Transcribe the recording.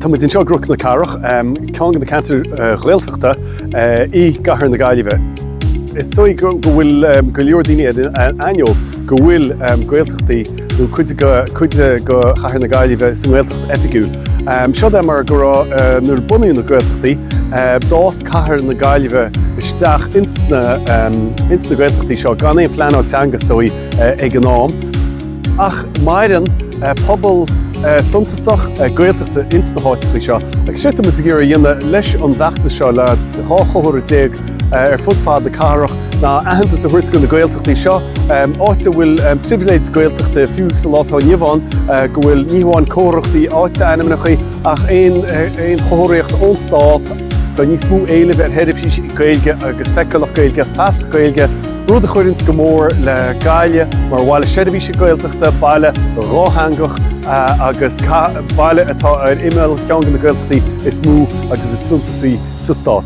Tá muid anseo i gCnoc na Cathrach, ceann de na ceantair Ghaeltachta i gCathair na Gaillimhe. Is dóigh go bhfuil go leor daoine ar an aineolas go bhfuil Gaeltachtaí nó cuid de Chathair na Gaillimhe sa nGaeltacht oifigiúil. Seo é mar go raibh nuair a bunaíodh na Gaeltachtaí, d'fhás Cathair na Gaillimhe isteach ins na Gaeltachtaí seo gan aon phleanáil teanga is dóigh ag an am. Ach maireann pobal suntasach Gaeltachta ins na háiteachaí seo agus séard tá muid ag iarraidh a dhéanamh leis an bhfeachtas seo le 12 chomhartha ar fud fad na cathrach ná aitheantas a thabhairt do na Gaeltachtaí seo, áit a bhfuil pribhléid Gaeltachta fiú sa lá atá inniu ann, go bhfuil ní hamháin comharthaí áite ainmneachaí ach aon chomharthaíocht ón stát. Tá níos mó éilimh ar sheirbhísí Gaeilge agus feiceálacht Gaeilge, feasacht Gaeilge, rud a chuireanns go mór le Gaillimh mar bhaile seirbhíse Gaeltachta, baile dhátheangach agus baile atá ar imeall cheann de na Gaeltachtaí is mó agus is suntasaí sa stát.